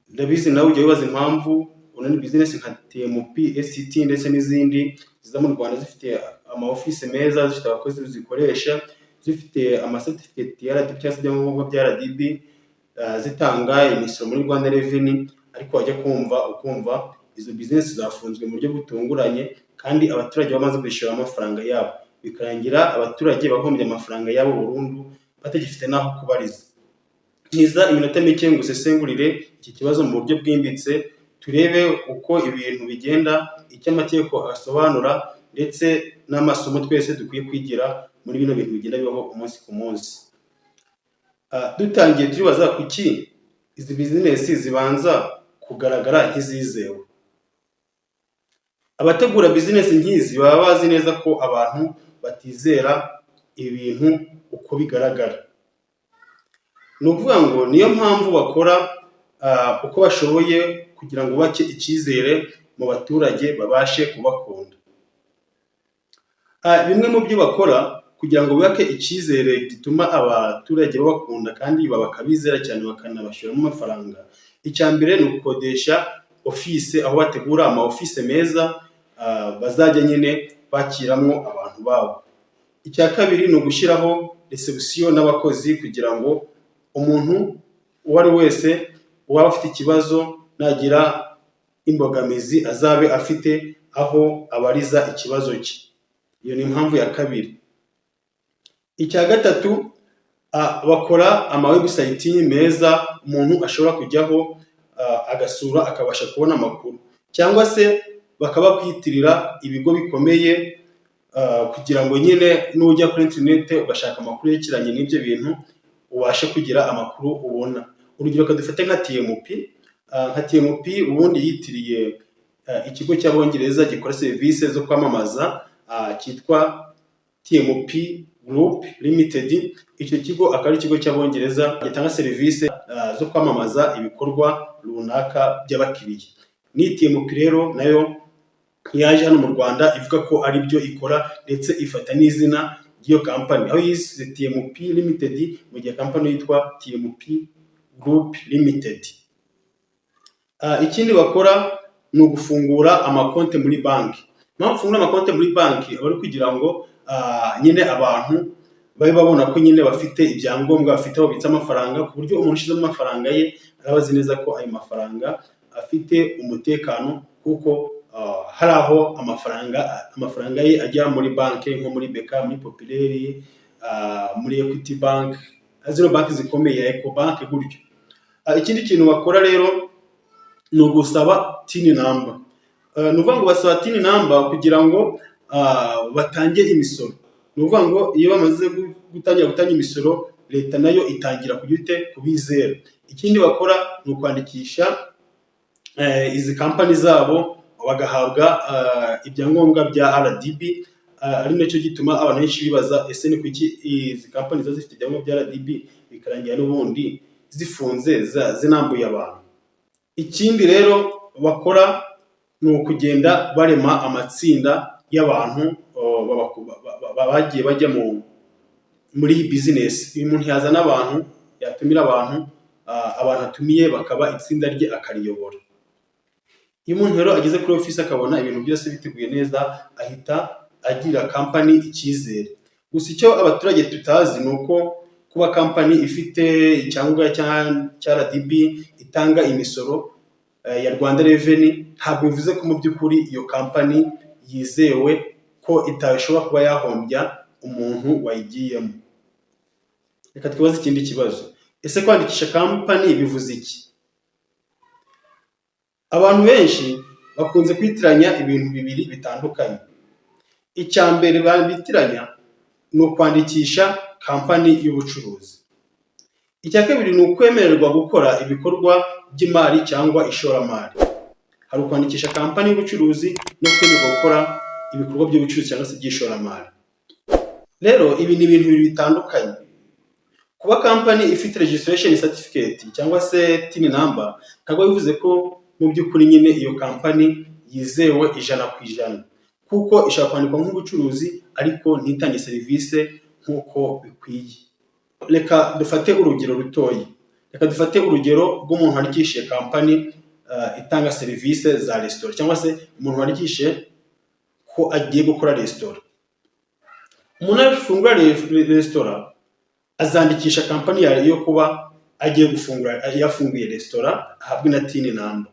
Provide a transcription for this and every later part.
Ndabizi nawe ujya wibaza impamvu online business nka TMP, SCT ndetse n'izindi ziza mu Rwanda zifite ama office meza, zifite abakozi zikoresha, zifite ama certificate ya RDB cyangwa se ibyangombwa bya RDB, zitanga imisoro muri Rwanda Revenue, ariko wajya kumva ukumva izo business zafunzwe mu buryo butunguranye kandi abaturage bamaze kwishyura amafaranga yabo, bikarangira abaturage bahombye amafaranga yabo burundu batagifite n'aho kubariza. Ntiza iminota mike ngo usesengurire iki kibazo mu buryo bwimbitse, turebe uko ibintu bigenda, icyo amategeko asobanura ndetse n'amasomo twese dukwiye kwigira muri bino bintu bigenda bibaho umunsi ku munsi. Dutangiye turibaza kuki izi business zibanza kugaragara nk'izizewe. Abategura business nk'izi baba bazi neza ko abantu batizera ibintu uko bigaragara. Ni ukuvuga ngo niyo mpamvu bakora uko bashoboye kugira ngo bubake icyizere mu baturage, babashe kubakunda. Bimwe mu byo bakora kugira ngo bubake icyizere gituma abaturage babakunda kandi bakabizera cyane bakanabashyiramo amafaranga, icya mbere ni ugukodesha office, aho bategura ama office meza bazajya nyine bakiramo abantu babo. Icya kabiri ni ugushyiraho reception n'abakozi kugira ngo umuntu uwo ari we wese waba afite ikibazo, nagira imbogamizi, azabe afite aho abariza ikibazo cye. Iyo ni impamvu ya kabiri. Icya gatatu, bakora ama website meza umuntu ashobora kujyaho agasura, akabasha kubona amakuru, cyangwa se bakaba bakwitirira ibigo bikomeye kugira ngo nyine nujya kuri interineti ugashaka amakuru yerekeranye n'ibyo bintu, ubashe kugira amakuru ubona. Urugero, reka dufate nka TMP. Nka TMP ubundi yitiriye ikigo cy'Abongereza gikora serivisi zo kwamamaza cyitwa TMP Group Limited. Icyo kigo akaba ari ikigo cy'Abongereza gitanga serivisi zo kwamamaza ibikorwa runaka by'abakiriya. Ni TMP rero nayo yaje hano mu Rwanda ivuga ko ari byo ikora, ndetse ifata n'izina ry'iyo kampani aho yise TMP Limited, mu gihe kampani yitwa TMP Group Limited. Ikindi bakora ni ugufungura amakonti muri banki. Impamvu ufungura amakonti muri banki aba ari kugira ngo nyine abantu babe babona ko nyine bafite ibyangombwa, bafite aho babitsa amafaranga, ku buryo umuntu ushyizemo amafaranga ye araba azi neza ko ayo mafaranga afite umutekano, kuko hari aho amafaranga ye ajya muri banki, nko muri BK, muri Populaire, muri Equity Bank, zino banki zikomeye, Ecobank gutyo. Ikindi kintu bakora rero ni ugusaba TIN number. Ni ukuvuga ngo basaba TIN number kugira ngo batange imisoro. Ni ukuvuga ngo iyo bamaze gutangira gutanga imisoro, leta nayo itangira kujya ite kubizera. Ikindi bakora ni ukwandikisha izi kampani zabo, bagahabwa ibyangombwa bya RDB, ari nacyo gituma abantu benshi bibaza: ese ni kuki izi kampani ziba zifite ibyangombwa bya RDB bikarangira n'ubundi zifunze, zinambuye abantu? Ikindi rero bakora ni ukugenda barema amatsinda y'abantu bagiye bajya muri iyi business. Uyu muntu yazana abantu, yatumira abantu, abantu atumiye bakaba itsinda rye, akariyobora. Iyo umuntu rero ageze kuri ofisi akabona ibintu byose biteguye neza, ahita agira kampani icyizere. Gusa icyo abaturage tutazi ni uko kuba kampani ifite icyangombwa cya RDB, itanga imisoro ya Rwanda Revenue, ntabwo bivuze ko mu by'ukuri iyo kampani yizewe, ko itashobora kuba yahombya umuntu wayigiyemo. Reka twibaze ikindi kibazo: ese kwandikisha kampani bivuze iki? Abantu benshi bakunze kwitiranya ibintu bibiri bitandukanye. Icya mbere bitiranya ni ukwandikisha kampani y'ubucuruzi. Icya kabiri ni ukwemererwa gukora ibikorwa by'imari cyangwa ishoramari. Hari ukwandikisha kampani y'ubucuruzi no kwemererwa gukora ibikorwa by'ubucuruzi cyangwa se by'ishoramari. Rero ibi ni ibintu bibiri bitandukanye. Kuba kampani ifite registration certificate cyangwa se TIN number ntabwo bivuze ko mu by'ukuri nyine iyo kampani yizewe 100%, kuko ishobora kwandikwa nk'ubucuruzi ariko ntitange serivisi nk'uko bikwiye. Reka dufate urugero rutoya. Reka dufate urugero rw'umuntu wandikishije kampani itanga serivisi za resitora, cyangwa se umuntu wandikishije ko agiye gukora resitora. Umuntu afungura resitora azandikisha kampani yo kuba agiye gufungura, yafunguye resitora, ahabwe na TIN number.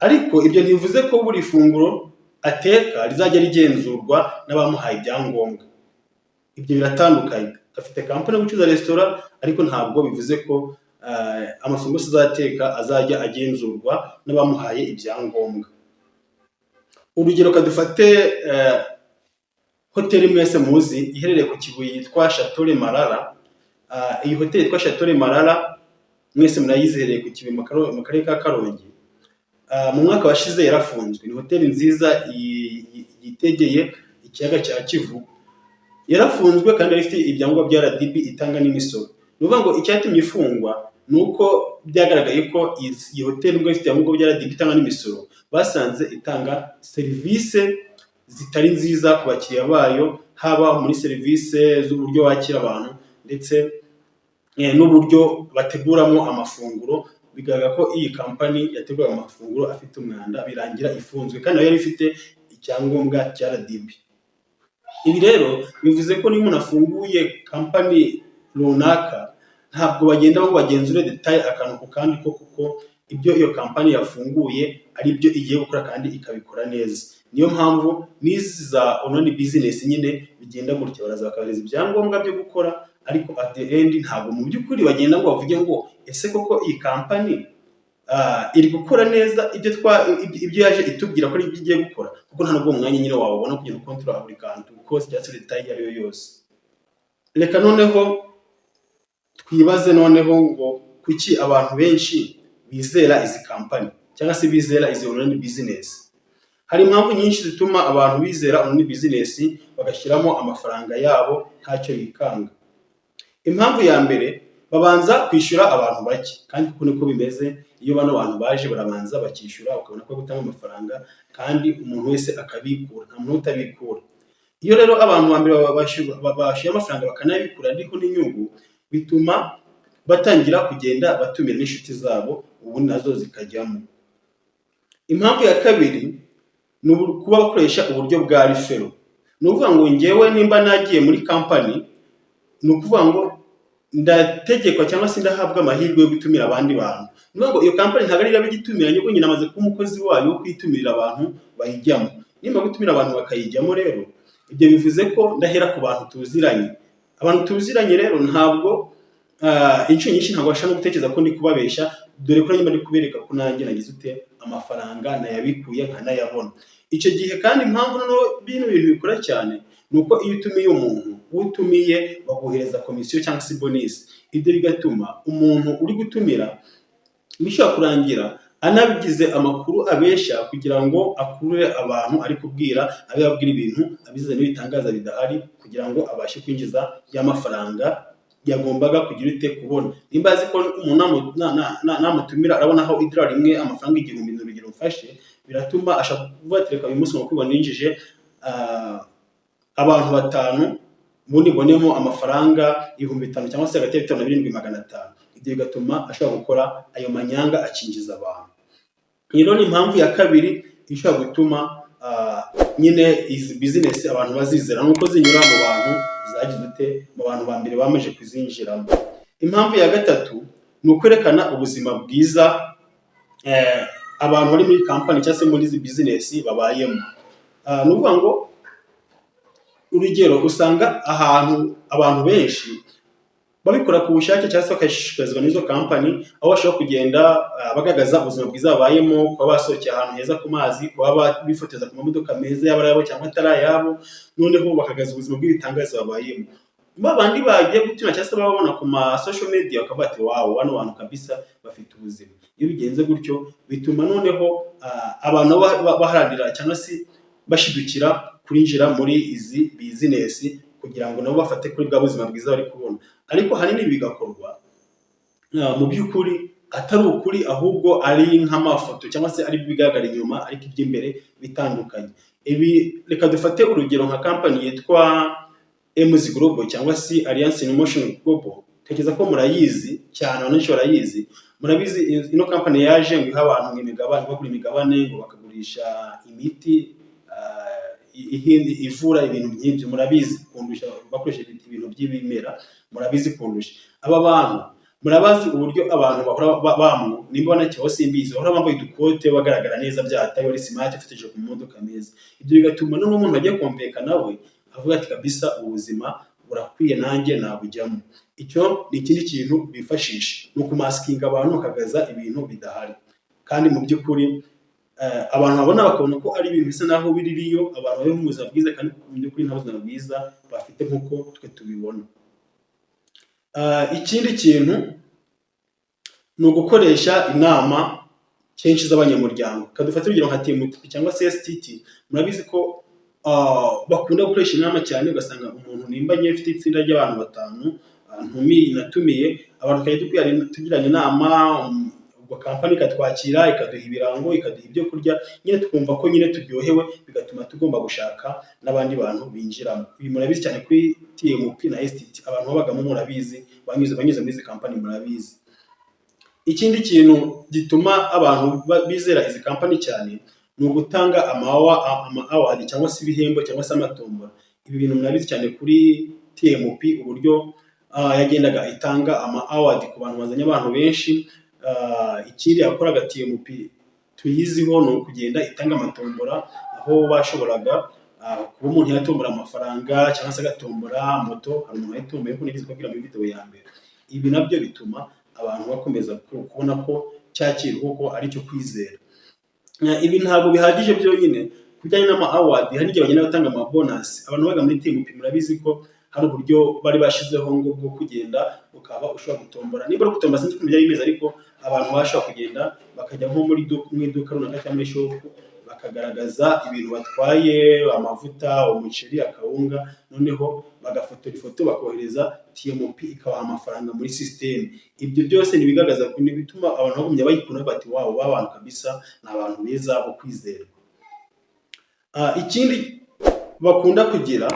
Ariko ibyo ntibivuze ko buri funguro ateka rizajya rigenzurwa n'abamuhaye ibyangombwa. Ibyo biratandukanye. Afite kampani yo gucuruza resitora, ariko ntabwo bivuze ko amafunguro yose azateka azajya agenzurwa n'abamuhaye ibyangombwa. Urugero, kadufate hoteli mwese muzi iherereye ku Kibuye yitwa Chateau Le Marara. Iyi hoteli yitwa Chateau Le Marara mwese murayizi, iherereye ku Kibuye mu karere ka Karongi. Mu mwaka washize yarafunzwe. Ni hoteli nziza yitegeye ikiyaga cya Kivu. Yarafunzwe kandi yari ifite ibyangombwa bya RDB, itanga n'imisoro. Ni ukuvuga ngo icyatumye ifungwa ni uko byagaragaye ko iyi hoteli, nubwo ifite ibyangombwa bya RDB, itanga n'imisoro, basanze itanga serivisi zitari nziza ku bakiriya bayo, haba muri serivisi z'uburyo bakira abantu ndetse n'uburyo bateguramo amafunguro. Bigaragara ko iyi kampani yateguraga amafunguro afite umwanda, birangira ifunzwe kandi nayo yari ifite icyangombwa cya RDB. Ibi rero bivuze ko niba umuntu afunguye kampani runaka, ntabwo bagenda ngo bagenzure détail akantu ku kandi ko kuko ibyo iyo kampani yafunguye ari byo igiye gukora kandi ikabikora neza. Niyo mpamvu n'izi za online business nyine bigenda gutya: baraza bakabahereza ibyangombwa byo gukora, ariko at the end ntabwo mu by'ukuri bagenda ngo bavuge ngo ese koko iyi kampani iri gukora neza ibyo yaje itubwira ko ari ibyo igiye gukora? Kuko nta nubwo mwanya nyine wawubona kugira ngo ukontorora buri kantu kose cyangwa se détail iyo ari yo yose. Reka noneho twibaze noneho ngo kuki abantu benshi bizera izi kampani cyangwa se bizera izi online business? Hari impamvu nyinshi zituma abantu bizera online business bagashyiramo amafaranga yabo ntacyo bikanga. Impamvu ya mbere, babanza kwishyura abantu bake, kandi kuko niko bimeze, iyo bano bantu baje barabanza bakishyura, ukabona ko gutanga amafaranga kandi umuntu wese akabikura, nta muntu utabikura. Iyo rero abantu ba mbere bashyuye amafaranga bakanabikura ariko n'inyungu, bituma batangira kugenda batumira n'inshuti zabo, ubundi nazo zikajyamo. Impamvu ya kabiri ni kuba bakoresha uburyo bwa referral. Ni ukuvuga ngo ngewe nimba nagiye muri kampani, ni ukuvuga ngo ndategekwa cyangwa se ndahabwa amahirwe yo gutumira abandi bantu. Ni ukuvuga ngo iyo kampani ntabwo ari iraba igitumira, ahubwo nyine amaze kuba umukozi wayo wo kwitumirira abantu bayijyamo. Nimba gutumira abantu bakayijyamo rero, ibyo bivuze ko ndahera ku bantu tuziranye. Abantu tuziranye rero ntabwo inshuro nyinshi ntabwo bashobora no gutekereza ko ndi kubabeshya, dore ko nyuma ndi kubereka ko nanjye nagize ute, amafaranga nayabikuye nkanayabona. Icyo gihe kandi, impamvu noneho bino bintu bikora cyane ni uko iyo utumiye umuntu, uwo utumiye baguhereza komisiyo cyangwa se bonus. Ibyo bigatuma umuntu uri gutumira bishobora kurangira anabigize amakuru abeshya kugira ngo akurure abantu ari kubwira, abe yabwira ibintu abizeza n'ibitangaza bidahari, kugira ngo abashe kwinjiza ya mafaranga yagombaga kugira ute, kubona. Nimba azi ko umuntu namutumira arabonaho idolari rimwe amafaranga 1000, ni urugero mfashe, biratuma ashaka kuvuga ati: "Reka uyu munsi ngo ninjije abantu batanu, ubundi mbonemo amafaranga 5000 cyangwa se hagati ya 5000 na 7500." Ibyo bigatuma ashobora gukora ayo manyanga akinjiza abantu. Iyi rero ni impamvu ya kabiri ishobora gutuma nyine izi business abantu bazizera, nuko zinyura mu bantu zagize ute, mu bantu ba mbere bamaze kuzinjiramo. Impamvu ya gatatu ni ukwerekana ubuzima bwiza abantu bari muri kampani cyangwa se muri izi business babayemo. Ni ukuvuga ngo urugero, usanga ahantu abantu benshi babikora ku bushake cyangwa se bakashishikarizwa n'izo kampani, aho bashobora kugenda bagaragaza ubuzima bwiza babayemo, kuba basohokeye ahantu heza ku mazi, kuba bifotoza ku mamodoka meza, yaba ari ayabo cyangwa atari ayabo, noneho bakagaragaza ubuzima bw'ibitangaza babayemo. Ba bandi bagiye gutumira cyangwa se bababona ku ma social media bakavuga ati: "Wow, bano bantu kabisa bafite ubuzima." Iyo bigenze gutyo, bituma noneho abantu baharanira cyangwa se bashidukira kwinjira muri izi business kugira ngo nabo bafate kuri bwa buzima bwiza bari kubona. Ariko ahanini bigakorwa mu by'ukuri atari ukuri, ahubwo ari nk'amafoto cyangwa se ari ibigaragara inyuma ariko iby'imbere bitandukanye. Ibi, reka dufate urugero nka kampani yitwa MZ Global cyangwa se Alliance in Motion Global. Tekereza ko murayizi cyane, abantu benshi barayizi, murabizi. Ino kampani yaje ngo ihe abantu ngo imigabane, bagura imigabane ngo bakagurisha imiti ivura ibintu nk'ibyo, murabizi kundusha, bakoresheje ibintu by'ibimera, murabizi kundusha. Aba bantu murabazi, uburyo abantu bahora bamwo, nimba banakibaho simbizi, bahora bambaye udukote, bagaragara neza, byataye, bari smart, bafite ku modoka meza. Ibyo bigatuma noneho umuntu agiye kompeka nawe avuga ati: "Kabisa ubuzima burakwiye, nanjye nabujyamo." Icyo ni ikindi kintu bifashisha, ni ukumaskinga abantu bakagaza ibintu bidahari, kandi mu by'ukuri abantu babona bakabona ko ari ibintu bisa naho biri real, abantu bari mu buzima bwiza, kandi mu by'ukuri nta buzima bwiza bafite nk'uko twe tubibona. Ikindi kintu ni ugukoresha inama kenshi z'abanyamuryango. Kadufate urugero nka TMT cyangwa se STT. Murabizi ko bakunda gukoresha inama cyane, ugasanga umuntu nimba ngiye mfite itsinda ry'abantu batanu, natumiye abantu, tukajya tugirana inama, ubwo kampani ikatwakira, ikaduha ibirango, ikaduha ibyo kurya, nyine tukumva ko nyine turyohewe, bigatuma tugomba gushaka n'abandi bantu binjiramo. Ibi murabizi cyane kuri TMP na STT, abantu babagamo murabizi, banyuze muri izi kampani murabizi. Ikindi kintu gituma abantu bizera izi kampani cyane ni ugutanga ama award cyangwa se ibihembo cyangwa se amatombora. Ibi bintu murabizi cyane kuri TMP, uburyo yagendaga itanga ama award ku bantu bazanye abantu benshi. Ikindi yakoraga TMP tuyiziho ni ukugenda itanga amatombora, aho bashoboraga kuba umuntu yatombora amafaranga cyangwa se agatombora moto. Hari umuntu wayitomboye nk'uko nigeze kubabwira muri video ya mbere. Ibi nabyo bituma abantu bakomeza kubona ko cya kintu koko ari icyo kwizera. Ibi ntabwo bihagije byonyine. Ku bijyanye n'ama award, hari n'igihe bagenda batanga ama bonus. Abantu baga muri TMP murabizi ko hari uburyo bari bashyizeho ngo bwo kugenda ukaba ushobora gutombora, niba uri gutombora sinzi ukuntu byari bimeze, ariko abantu bashobora kugenda bakajya nko muri mu iduka runaka cyangwa muri shop, bakagaragaza ibintu batwaye: amavuta, umuceri, akawunga, noneho bagafotora ifoto bakohereza TMP, ikabaha amafaranga muri system. Ibyo byose ni ibigaragaza, ni ibituma abantu bagumya bayikunda, bati: "Wow, ba bantu kabisa ni abantu beza bo kwizerwa." Ikindi bakunda kugira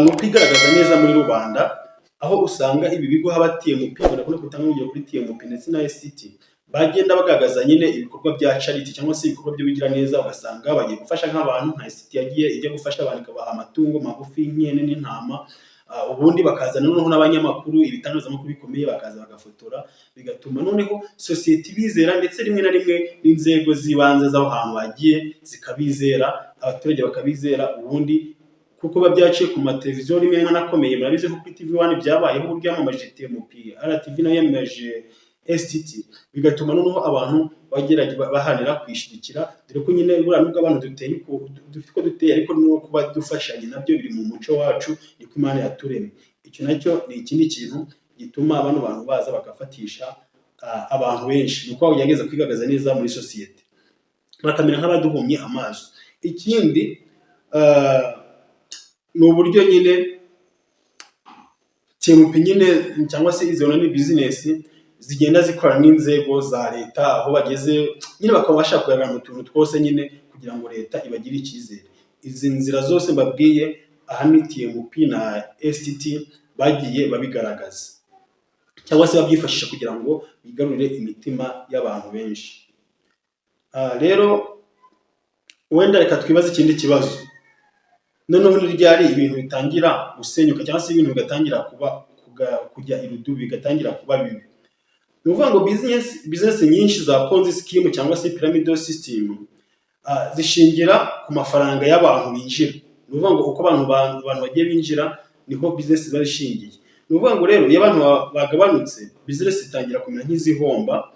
ni ukwigaragaza neza muri rubanda, aho usanga ibi bigo, haba TMP, bakunda gutanga urugero kuri TMP ndetse na STT, bagenda bagaragaza nyine ibikorwa bya charity cyangwa se ibikorwa by'ubugiraneza, ugasanga bagiye gufasha nk'abantu, nka STT yagiye ijya gufasha abantu ikabaha amatungo magufi nk'ihene n'intama. Ubundi bakazana noneho n'abanyamakuru, ibitangazamakuru bikomeye, bakaza bagafotora, bigatuma noneho sosiyete ibizera, ndetse rimwe na rimwe n'inzego z'ibanze z'aho hantu bagiye zikabizera, abaturage bakabizera, ubundi kuko biba byaciye ku mateleviziyo rimwe na rimwe anakomeye. Murabizi ko kuri TV One byabayeho, uburyo yamamaje TMP, RTV nayo yamamaje STT, bigatuma noneho abantu baharanira kuyishyigikira, dore ko nyine buriya nubwo abantu duteye uko dufite uko duteye, ariko no kuba dufashanya nabyo biri mu muco wacu, niko Imana yaturemye. Icyo nacyo ni ikindi kintu gituma bano bantu baza bagafatisha abantu benshi, ni uko bagerageza kwigaragaza neza muri sosiyete, bakamera nk'abaduhumye amaso. Ikindi ni uburyo nyine TMP nyine cyangwa se izo ni business zigenda zikorana n'inzego za leta, aho bageze nyine bakaba bashaka kugaragara mu tuntu twose nyine kugira ngo leta ibagire icyizere. Izi nzira zose mbabwiye aha ni TMP na STT bagiye babigaragaza cyangwa se babyifashisha kugira ngo bigarurire imitima y'abantu benshi. Rero wenda reka twibaze ikindi kibazo: noneho ni ryari ibintu bitangira gusenyuka cyangwa se ibintu bigatangira kuba kujya irudubi, bigatangira kuba bibi? Ni ukuvuga ngo business nyinshi za Ponzi scheme cyangwa se pyramidal system zishingira ku mafaranga y'abantu binjira. Ni ukuvuga ngo uko abantu bagiye binjira niho business ziba zishingiye. Ni ukuvuga ngo rero iyo abantu bagabanutse, business zitangira kumera nk'izihomba,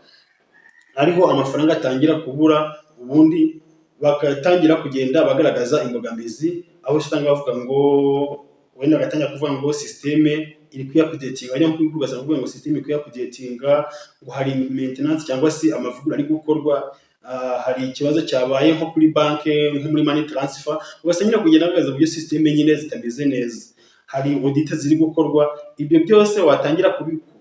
ariho amafaranga atangira kubura, ubundi bagatangira kugenda bagaragaza imbogamizi, aho usanga bavuga ngo wenda bagatangira kuvuga ngo system iri kwiupdatinga, bajya nko ugasanga bavuga ngo system iri kwiupdatinga, ngo hari maintenance cyangwa se amavugurura ari gukorwa, hari ikibazo cyabaye nko kuri banki, nko muri money transfer, ugasanga nyine kugenda bagaragaza uburyo system nyine zitameze neza, hari audit ziri gukorwa. Ibyo byose watangira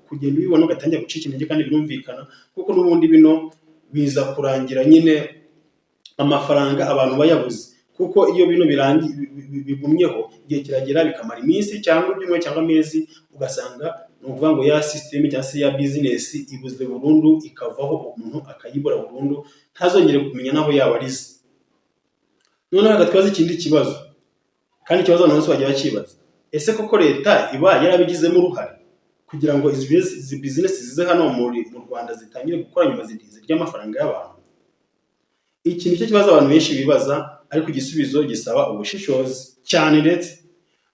kugenda ubibona ugatangira gucika intege, kandi birumvikana, kuko n'ubundi bino biza kurangira nyine amafaranga abantu bayabuze, kuko iyo bino bigumyeho igihe kiragera, bikamara iminsi cyangwa ibyumweru cyangwa amezi, ugasanga Ni ukuvuga ngo ya sisiteme cyangwa se ya bizinesi ibuze burundu, ikavaho, umuntu akayibura burundu, ntazongere kumenya n'aho yabariza. Noneho reka twibaze ikindi kibazo, kandi ikibazo abantu bose bajya bakibaza: ese koko leta iba yarabigizemo uruhare kugira ngo izi bizinesi zize hano mu Rwanda, zitangire gukora, nyuma zirya amafaranga y'abantu? Iki nicyo kibazo abantu benshi bibaza, ariko igisubizo gisaba ubushishozi cyane. Ndetse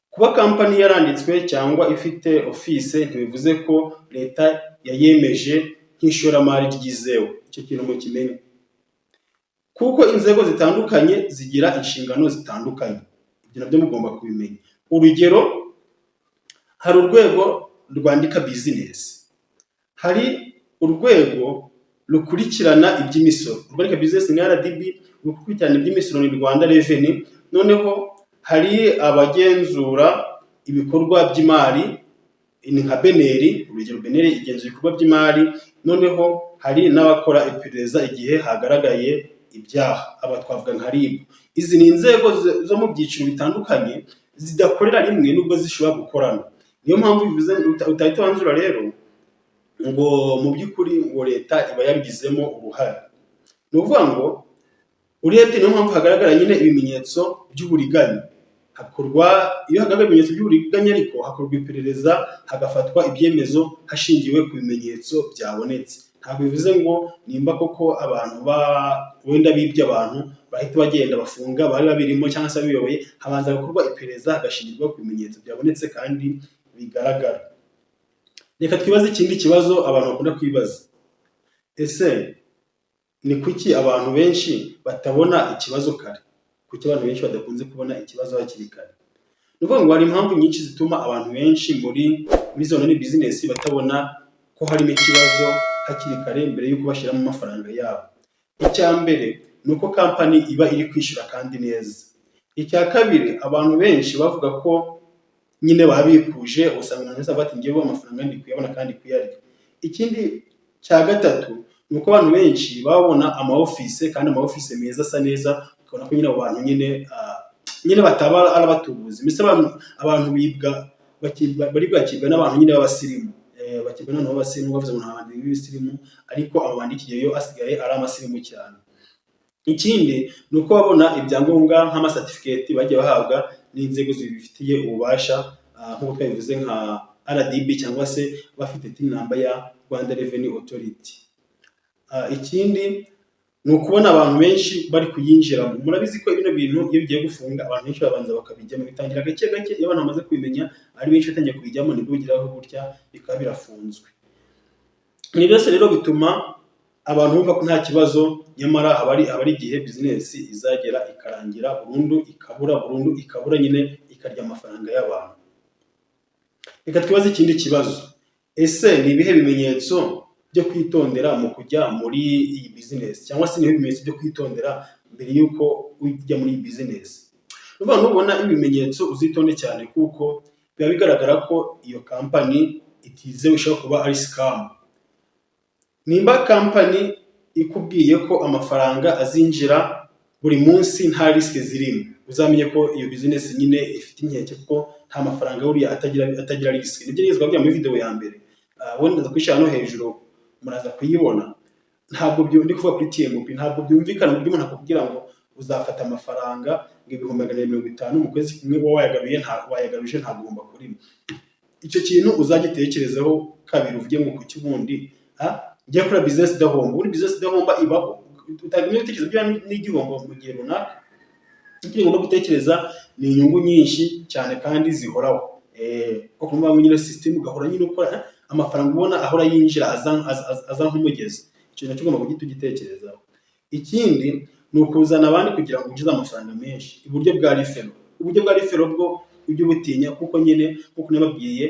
kuba kampani yaranditswe cyangwa ifite ofise ntibivuze ko leta yayemeje nk'ishoramari ryizewe. Icyo kintu mukimenye, kuko inzego zitandukanye zigira inshingano zitandukanye. Ibyo nabyo mugomba kubimenya. Urugero, hari urwego rwandika bizinesi, hari urwego rukurikirana iby'imisoro. Urwandika bizinesi ni RDB, urukurikirana iby'imisoro ni Rwanda Revenue. Noneho hari abagenzura ibikorwa by'imari, ni nka BNR. Urugero, BNR igenzura ibikorwa by'imari. Noneho hari n'abakora iperereza igihe hagaragaye ibyaha, aba twavuga nka RIB. Izi ni inzego zo mu byiciro bitandukanye zidakorera rimwe, nubwo zishobora gukorana. Niyo mpamvu bivuze utahita wanzura rero ngo mu by'ukuri ngo leta iba yabigizemo uruhare. Ni ukuvuga ngo urebye, niyo mpamvu hagaragara nyine ibimenyetso by'uburiganya hakorwa. Iyo hagaragara ibimenyetso by'uburiganya ariko, hakorwa iperereza, hagafatwa ibyemezo hashingiwe ku bimenyetso byabonetse. Ntabwo bivuze ngo nimba koko abantu ba wenda bibye abantu bahita bagenda bafunga bari babirimo cyangwa se ababiyoboye. Habanza gukorwa iperereza, hagashingirwa ku bimenyetso byabonetse kandi bigaragara. Reka twibaze ikindi kibazo abantu bakunda kwibaza: ese ni kuki abantu benshi batabona ikibazo kare? Kuki abantu benshi badakunze kubona ikibazo hakiri kare? Ni ukuvuga ngo hari impamvu nyinshi zituma abantu benshi muri izo online bizinesi batabona ko harimo ikibazo hakiri kare mbere y'uko bashyiramo amafaranga yabo. Icya mbere ni uko kampani iba iri kwishyura kandi neza. Icya kabiri, abantu benshi bavuga ko nyine babikuje, usanga umuntu wese avuga ati: "Njyewe amafaranga ndi kuyabona kandi kuyarya." Ikindi cya gatatu ni uko abantu benshi babona ama office, kandi ama office meza asa neza, ukabona ko nyine abo bantu nyine bataba ari abatubuzi. Mbese abantu bibwa bari bwakirwa n'abantu nyine b'abasirimu, bakirwa n'abantu b'abasirimu. Bavuze ngo nta bantu b'ibisirimu, ariko abo bandikiye yo asigaye ari amasirimu cyane. Ikindi ni uko babona ibyangombwa nk'amasatifiketi bagiye bahabwa n'inzego zibifitiye ububasha, nk'uko twabivuze nka RDB, cyangwa se bafite TIN number ya Rwanda Revenue Authority. Ikindi ni ukubona abantu benshi bari kuyinjiramo. Murabizi ko bino bintu iyo bigiye gufunga, abantu benshi babanza bakabijyamo, bitangira gake gake. Iyo abantu bamaze kubimenya ari benshi, batangiye kubijyamo, nibwo bigeraho gutya bikaba birafunzwe. Ibi byose rero bituma abantu bumva ko nta kibazo, nyamara haba ari igihe bizinesi izagera ikarangira burundu, ikabura burundu, ikabura nyine, ikarya amafaranga y'abantu. Reka twibaze ikindi kibazo: ese ni ibihe bimenyetso byo kwitondera mu kujya muri iyi bizinesi, cyangwa se ni ibihe bimenyetso byo kwitondera mbere y'uko ujya muri iyi bizinesi? Ni ukuvuga, nubona ibimenyetso uzitonde cyane, kuko biba bigaragara ko iyo kampani itizewe, ishobora kuba ari scam. Nimba kampani ikubwiye ko amafaranga azinjira buri munsi nta risk zirimo, uzamenye ko iyo bizinesi nyine ifite inkeke, kuko nta mafaranga buriya atagira risk. Nibyo nigeze kubabwira muri video ya mbere, wenda ndaza kuyishyira hano hejuru, muraza kuyibona. Ntabwo ndi kuvuga kuri TMP. Ntabwo byumvikana uburyo umuntu akubwira ngo uzafata amafaranga ngo 250,000 mu kwezi kumwe, wowe wayagaruye, nta wayagaruje, nta guhomba kurimo. Icyo kintu uzagitekerezeho kabiri, uvuge ngo kuki ubundi ngiye gukora bizinesi idahomba? Ubundi bizinesi idahomba ibaho? Utagumye gutekereza ibyo n'igihombo mu gihe runaka. Icyo ugomba gutekereza ni inyungu nyinshi cyane kandi zihoraho, kuko ngo nyine sisitemu ugahora nyine ukora, amafaranga ubona ahora yinjira aza nk'umugezi. Icyo nacyo ugomba guhita ugitekerezaho. Ikindi ni ukuzana abandi kugira ngo winjize amafaranga menshi, uburyo bwa referral. Uburyo bwa referral bwo ujye ubutinya, kuko nyine nk'uko nababwiye,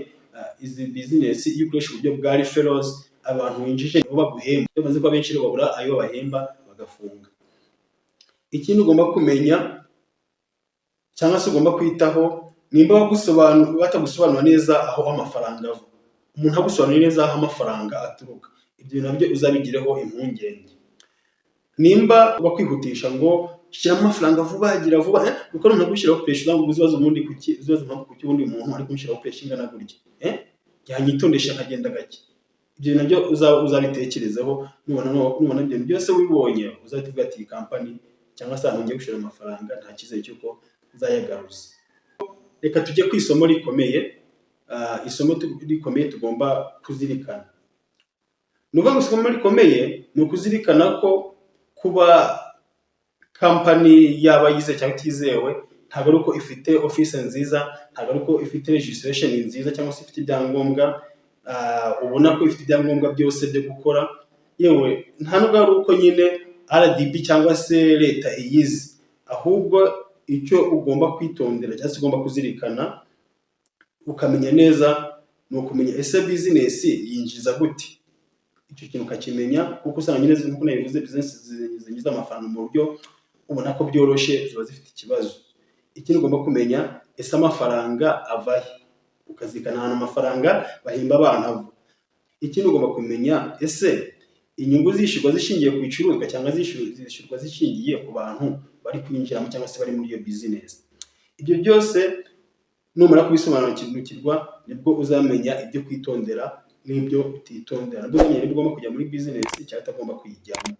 izi bizinesi iyo ukoresha uburyo bwa referrals, abantu winjije nibo baguhemba. Iyo bamaze kuba benshi rero, babura ayo babahemba, bagafunga. Ikindi ugomba kumenya cyangwa se ugomba kwitaho, nimba batagusobanura neza aho amafaranga ava, umuntu agusobanuriye neza aho amafaranga aturuka, ibyo nabyo uzabigireho impungenge. Nimba bakwihutisha ngo shyiramo amafaranga vuba, gira vuba, kuko noneho gushyiraho pressure, uzibaza ubundi kuki, uzibaza impamvu kuki ubundi umuntu ari kumushyiraho pressure ingana gutya. Yanyitondesha akagenda gake. Ibyo nabyo uzabitekerezeho. Nubona ibyo byose wibonye, uzahita uvuga ati iyi kampani cyangwa se ahantu ngiye gushora amafaranga nta cyizere cy'uko nzayagaruza. Reka tujye ku isomo rikomeye, isomo rikomeye tugomba kuzirikana. Ni ukuvuga ngo isomo rikomeye ni ukuzirikana ko kuba kampani yaba yizewe cyangwa itizewe ntabwo ari uko ifite office nziza, ntabwo ari uko ifite registration nziza cyangwa se ifite ibyangombwa, ubona ko ifite ibyangombwa byose byo gukora. Yewe, nta nubwo ari uko nyine RDB cyangwa se leta iyizi. Ahubwo icyo ugomba kwitondera cyangwa se ugomba kuzirikana ukamenya neza ni ukumenya: ese business yinjiza gute? Icyo kintu ukakimenya, kuko usanga nyine, nk'uko nabivuze, business zinjiza amafaranga mu buryo ubona ko byoroshye ziba zifite ikibazo. Ikindi ugomba kumenya: ese amafaranga ava he? Ukazirikana ahantu amafaranga bahemba abantu ava. Ikindi ugomba kumenya: ese inyungu zishyurwa zishingiye ku bicuruzwa cyangwa zishyurwa zishingiye ku bantu bari kwinjiramo cyangwa se bari muri iyo business? Ibyo byose numara kubisobanukirwa nibwo uzamenya ibyo kwitondera n'ibyo utitondera, nibwo uzamenya niba ugomba kujya muri business cyangwa utagomba kuyijyamo.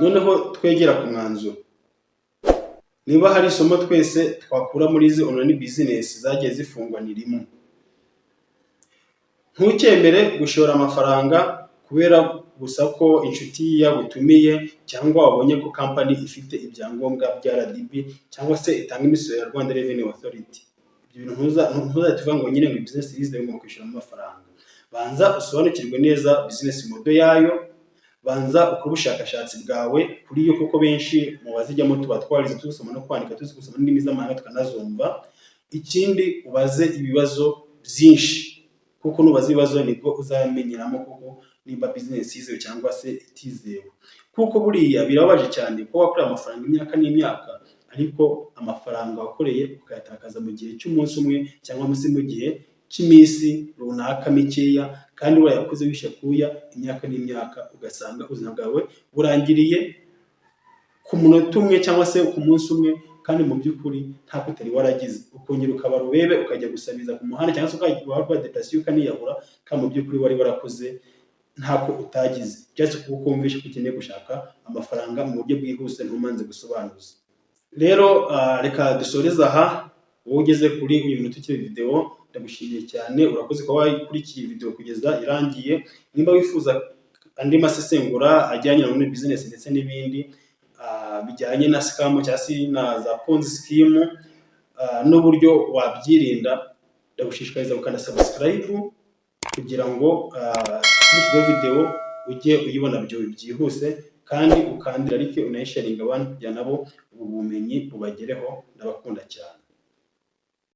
Noneho twegera ku mwanzuro, niba hari isomo twese twakura muri izi online business zagiye zifungwa, ni rimwe: ntukemere gushora amafaranga kubera gusa ko inshuti yagutumiye cyangwa wabonye ko kampani ifite ibyangombwa bya RDB cyangwa se itanga imisoro ya Rwanda Revenue Authority. Ibyo bintu ntuzahite uvuga ngo nyine ngo business yizewe, ngomba kwishyuramo amafaranga. Banza usobanukirwe neza business model yayo, banza ukore ubushakashatsi bwawe kuri yo, kuko benshi mu bazijyamo tuba twarize, tuzisoma no kwandika, tuzi gusoma n'indimi z'amahanga tukanazumva. Ikindi, ubaze ibibazo byinshi, kuko nubaza ibibazo nibwo uzamenyeramo koko nimba business yizewe cyangwa se itizewe. Kuko buriya birababaje cyane kuba wakorera amafaranga imyaka n'imyaka, ariko amafaranga wakoreye ukayatakaza mu gihe cy'umunsi umwe cyangwa se mu gihe cy'iminsi runaka mikeya, kandi warayakoze wishe akuya imyaka n'imyaka, ugasanga ubuzima bwawe burangiriye ku munota umwe cyangwa se ku munsi umwe, kandi mu by'ukuri ntako utari waragize, ukongera ukaba rubebe, ukajya gusabiriza ku muhanda cyangwa se ukajya warwaye depression ukaniyahura, kandi mu by'ukuri wari warakoze ntako utagize, cyangwa se kuko wumvishe ko ukeneye gushaka amafaranga mu buryo bwihuse ntumanze gusobanuza. Rero reka dusoreze aha. Wowe ugeze kuri uyu munota ukiri video, ndagushimiye cyane, urakoze kuba wakurikiye video kugeza irangiye. Nimba wifuza andi masesengura ajyanye na online business ndetse n'ibindi bijyanye na scam cyangwa se na za ponzi scheme n'uburyo wabyirinda, ndagushishikariza gukanda subscribe kugira ngo kuri video ujye uyibona byihuse, kandi ukandira like, unayisharinga abandi kugira nabo ubu bumenyi bubagereho. Ndabakunda cyane.